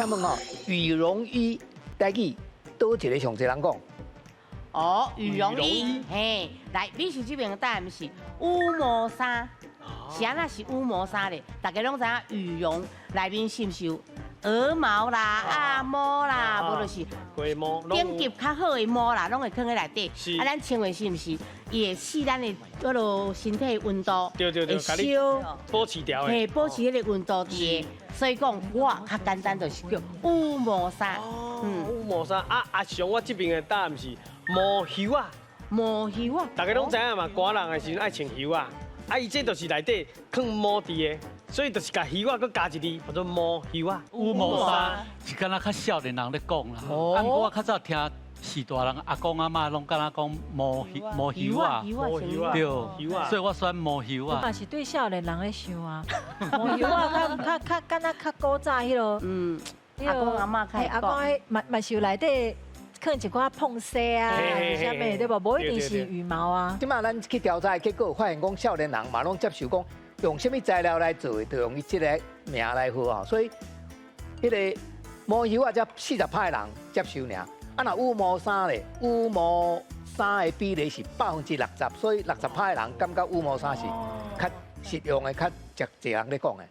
請問哦，羽絨衣台語佗一个上濟人講？哦，羽絨衣，嘿，來，美秀這邊的答案是羽毛衫，是按怎是羽毛衫咧？大家攏知影羽絨內面是毋是有鵝毛啦、鴨毛啦，無就是雞毛，頂級較好的毛啦，攏會囥佇內底。啊，咱穿的是毋是？伊會試咱的彼囉身體溫度，會燒，保持掉的，嘿，保持彼个溫度佇的。所以講，我較簡單就是叫羽毛衫。嗯，羽毛衫啊，阿雄，我這邊的答案是毛袖仔。毛袖仔，大家攏知影嘛，寒人的時陣愛穿袖仔，啊，伊這就是內底囥毛佇的，所以就是共袖仔閣加一字，叫做毛袖仔。羽毛衫是敢若較少年人咧講啦，啊，毋過我較早聽序大人阿公阿嬤攏敢若講毛袖毛袖仔，毛袖仔，對，所以我選毛袖仔。嘛是對少年人咧想啊，毛袖仔較較較敢若較古早彼囉，阿公阿嬤較阿公彼嘛嘛是有內底囥一寡膨紗啊，啥物對無？無一定是羽毛啊。這馬咱去調查的結果，發現講少年人嘛攏接受講用啥物材料來做的，就用伊這个名來號啊。所以，彼个毛袖仔才40%的人接受爾。啊，若羽毛衫咧，羽毛衫的比例是60%，所以60%的人感覺羽毛衫是較實用的，較濟濟人咧講的。